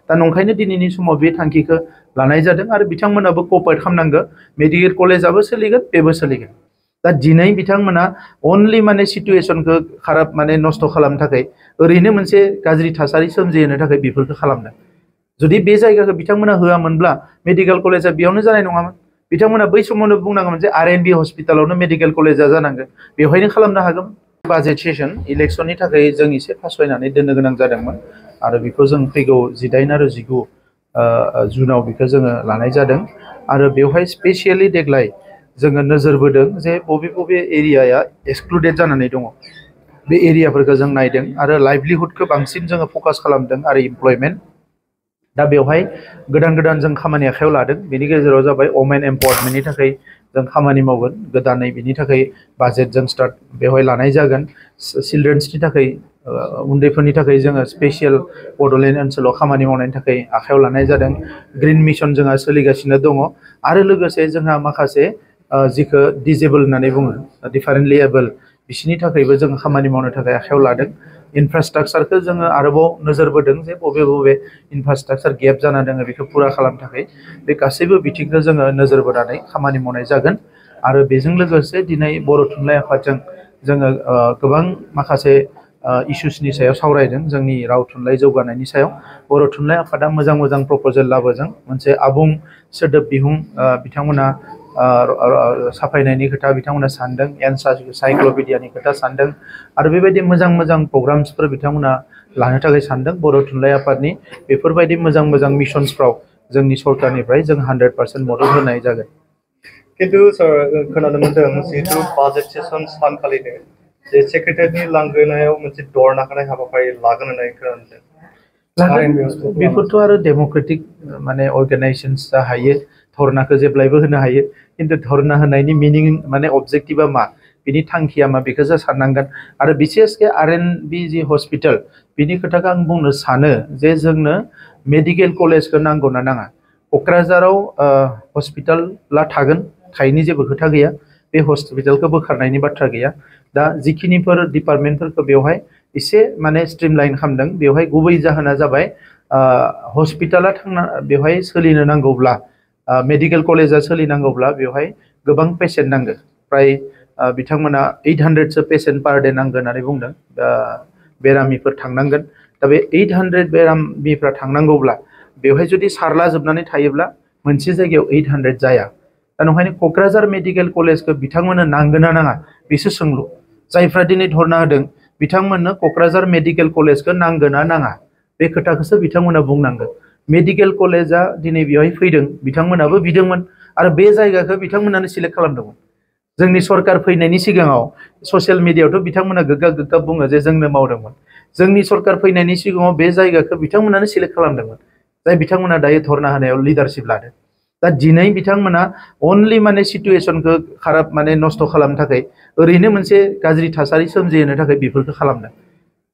दा नंखायनो दिनैनि समाव बे थांखिखौ लानाय जादों आरो बिथांमोनाबो कपारेट खालामनांगौ मेडिकेल कलेजाबो सोलिगोन बेबो सोलिगोन दा दिनै बिथांमोना अनलि माने सिचुएशनखौ खाराब माने नस्थ' खालामनो थाखाय ओरैनो मोनसे गाज्रि थासारि सोमजिहोनो थाखाय बेफोरखौ खालामदों जुदि बे जायगाखौ बिथांमोना होआमोनब्ला मेडिकेल कलेजा बेयावनो जानाय नङामोन बिथांमोना बै समावनो बुंनांगौमोन जे आर.एन.बि हस्पिटालावनो मेडिकेल कलेजा जानांगोन बेवहायनो खालामनो हागौमोन बाजेट सेसन इलेक्शननि थाखाय जों एसे फासयनानै दोननो गोनां जादोंमोन आरो बेखौ जों फैगौ 18 आरो 19 जुनाव बेखौ जोङो लानाय जादों आरो बेवहाय स्पेसियेलि देग्लाय जोङो नोजोर बोदों जे बबे बबे एरियाया एक्सक्लुडेड जानानै दङ बे एरियाफोरखौ जों नायदों आरो लाइभलिहुडखौ बांसिन जोङो फकास खालामदों आरो इमप्लयमेन्ट दा बेवहाय गोदान गोदान जों खामानि आखायाव लादों बेनि गेजेराव जाबाय वमेन एम्पावारमेन्टनि थाखाय जों खामानि मावगोन गोदानै बिनि थाखाय बाजेट जों स्टार्ट बेवहाय लानाय जागोन चिलड्रेन्सनि थाखाय उन्दैफोरनि थाखाय जोङो स्पेसियेल बड'लेण्ड ओनसोलाव खामानि मावनायनि थाखाय आखायाव लानाय जादों ग्रिन मिशन जोंहा सोलिगासिनो दङ आरो लोगोसे जोंहा माखासे जिखौ डिजेबल होननानै बुङो डिफारेन्टलि एबल बिसोरनि थाखायबो जों खामानि मावनो थाखाय आखायाव लादों इनफ्रास्ट्राक्चारखौ जोङो आरोबाव नोजोर बोदों जे बबे बबे इनफ्रास्ट्राक्चार गेप जाना दङ बेखौ पुरा खालामनो थाखाय बे गासैबो बिथिंखौ जोङो नोजोर बोनानै खामानि मावनाय जागोन आरो बेजों लोगोसे दिनै बर' थुनलाइ आफादजों जोङो गोबां माखासे इसुसनि सायाव सावरायदों जोंनि राव थुनलाइ जौगानायनि सायाव बर' थुनलाइ आफादा मोजां मोजां प्रप'जेल लाबोदों मोनसे आबुं सोदोब बिहुं बिथांमोना साफायनायनि खोथा बिथांमोना सानदों एनसाइक्ल'पिडियानि खोथा सानदों आरो बेबायदि मोजां मोजां प्रग्राम्सफोर बिथांमोना लानो थाखाय सानदों बर' थुनलाइ आफादनि बेफोरबायदि मोजां मोजां मिशनसफ्राव जोंनि सरकारनिफ्राय जों 100% मदद होनाय जागोन खिन्थु सार खोनानो मोनदों जिहेतु बाजेट सेसन सानखालिनो जे सेक्रेटारिनि लांगोनायाव मोनसे दर नागारनाय हाबाफारि लागोन होननाय खोनादों बेफोरथ' आरो डेम'क्रेटिक माने अर्गानाइजेसन्सआ हायो धरनाखौ जेब्लायबो होनो हायो खिन्थु धरना होनायनि मिनिं माने अबजेक्टिभा मा बिनि थांखिया मा बेखौसो साननांगोन आरो बिसेसके आर.एन.बि जि हस्पिटाल बिनि खोथाखौ आं बुंनो सानो जे जोंनो मेडिकेल कलेजखौ नांगौ ना नाङा क'क्राझाराव हस्पिटाला थागोन थायैनि जेबो खोथा गैया बे हस्पिटालखौ बोखारनायनि बाथ्रा गैया दा जिखिनिफोर डिपार्टमेन्टफोरखौ बेवहाय एसे माने स्ट्रिमलाइन खालामदों बेवहाय गुबै जाहोना जाबाय हस्पिटाला थांना बेवहाय सोलिनो नांगौब्ला मेडिकेल कलेजा सोलिनांगौब्ला बेवहाय गोबां पेसेन्ट नांगोन प्राय बिथांमोना 800सो पेसेन्ट पार डे नांगोन होननानै बुंदों बेरामिफोर थांनांगोन दा बे 800 बेरामिफ्रा थांनांगौब्ला बेवहाय जुदि सारला जोबनानै थायोब्ला मोनसे जायगायाव 800 जाया दा नंखायनो क'क्राझार मेडिकेल कलेजखौ बिथांमोननो नांगोन ना नाङा बेसो सोंलु जायफ्रा दिनै धरना होदों बिथांमोननो क'क्राझार मेडिकेल कलेजखौ नांगोन ना नाङा बे खोथाखौसो बिथांमोना बुंनांगोन मेडिकेल कलेजा दिनै बेवहाय फैदों बिथांमोनाबो बिदोंमोन आरो बे जायगाखौ बिथांमोनानो सिलेक्ट खालामदोंमोन जोंनि सरकार फैनायनि सिगाङाव ससियेल मिडियायावथ' बिथांमोना गोग्गाब बुङो जे जोंनो मावदोंमोन जोंनि सरकार फैनायनि सिगाङाव बे जायगाखौ बिथांमोनानो सिलेक्ट खालामदोंमोन जाय बिथांमोना दायो धरना होनायाव लिडारशिप लादों दा दिनै बिथांमोना अनलि माने सिचुएशनखौ खाराब माने नस्थ' खालामनो थाखाय ओरैनो मोनसे गाज्रि थासारि सोमजिहोनो थाखाय बेफोरखौ खालामदों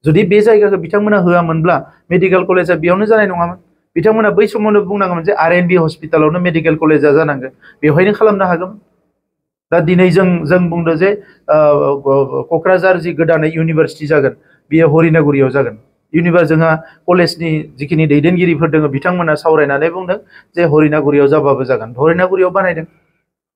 जुदि बे जायगाखौ बिथांमोना होआमोनब्ला मेडिकेल कलेजा बेयावनो जानाय नङामोन बिथांमोना बै समावनो बुंनांगौमोन जे आर.एन.बि हस्पिटालावनो मेडिकेल कलेजा जानांगोन बेवहायनो खालामनो हागौमोन दा दिनै जों बुंदों जे क'क्राझार जि गोदानै इउनिभारसिटि जागोन बियो हरिनागुरियाव जागोन जोंहा कलेजनि जिखिनि दैदेनगिरिफोर दङ बिथांमोना सावरायनानै बुंदों जे हरिनागुरियाव जाबाबो जागोन हरिनागुरियाव बानायदों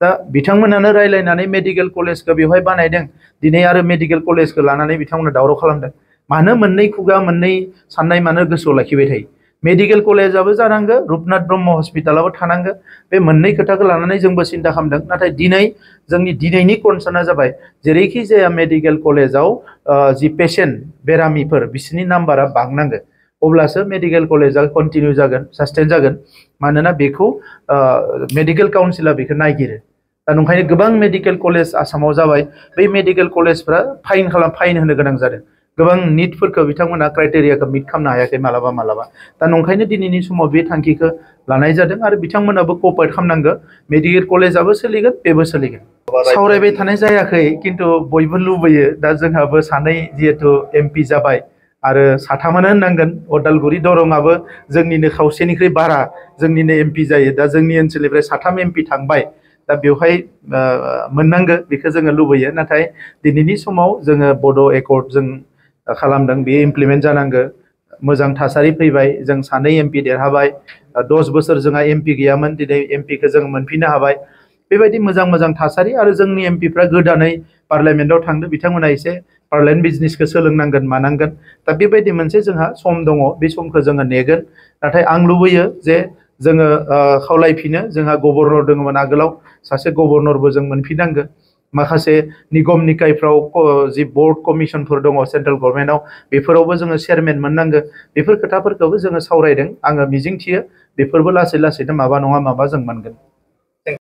दा बिथांमोनानो रायलायनानै मेडिकेल कलेजखौ बेवहाय बानायदों दिनै आरो मेडिकेल कलेजखौ लानानै बिथांमोना दावराव खालामदों मानो मोननै खुगा मोननै साननाय मानो गोसोआव लाखिबाय थायो मेडिकेल कलेजाबो जानांगौ रुपनाथ ब्रह्म हस्पिटालाबो थानांगौ बे मोननै खोथाखौ लानानै जोंबो सिन्था खालामदों नाथाय दिनै जोंनि दिनैनि कनसार्नआ जाबाय जेरैखि जाया मेडिकेल कलेजाव जि पेसेन्ट बेरामिफोर बिसोरनि नाम्बारा बांनांगौ अब्लासो मेडिकेल कलेजा कन्टिनिउ जागोन सास्टेन जागोन मानोना बेखौ मेडिकेल काउन्सिला बेखौ नायगिरो दा नंखायनो गोबां मेडिकेल कलेज आसामाव जाबाय बै मेडिकेल कलेजफ्रा फाइन होनो गोनां जादों गोबां निटफोरखौ बिथांमोना क्राइटेरियाखौ मिट खालामनो हायाखै मालाबा दा नंखायनो दिनैनि समाव बे थांखिखौ लानाय जादों आरो बिथांमोनाबो कपारेट खालामनांगौ मेडिकेल कलेजाबो सोलिगोन बेबो सोलिगोन सावरायबाय थानाय जायाखै खिन्थु बयबो लुबैयो दा जोंहाबो सानै जिहेतु एमपि जाबाय आरो साथामानो होननांगोन अदालगुरि दरंआबो जोंनिनो खावसेनिख्रुइ बारा जोंनिनो एमपि जायो दा जोंनि ओनसोलनिफ्राय साथाम एमपि थांबाय दा बेवहाय मोननांगौ बेखौ जोङो लुबैयो नाथाय दिनैनि समाव जोङो बड' एकर्ड जों खालामदों बेयो इमप्लिमेन्ट जानांगौ मोजां थासारि फैबाय जों सानै एमपि देरहाबाय 10 बोसोर जोंहा एमपि गैयामोन दिनै एमपिखौ जों मोनफिननो हाबाय बेबायदि मोजां मोजां थासारि आरो जोंनि एमपिफ्रा गोदानै पार्लियामेन्टआव थांदों बिथांमोना एसे पार्लियामेन्ट बिजनेसखौ सोलोंनांगोन मानांगोन दा बेबायदि मोनसे जोंहा सम दङ बे समखौ जोङो नेगोन नाथाय आं लुबैयो जे जोङो खावलायफिनो जोंहा गभर्नर दङमोन आगोलाव सासे गभर्नरबो जों मोनफिननांगोन माखासे निगम निकायफ्राव जि बोर्ड कमिसनफोर दङ सेन्ट्रेल गभर्नमेन्टआव बेफोरावबो जोङो चेयारमेन मोननांगोन बेफोर खोथाफोरखौबो जोङो सावरायदों आङो मिजिंथियो बेफोरबो लासै लासैनो माबा नङा माबा जों मोनगोन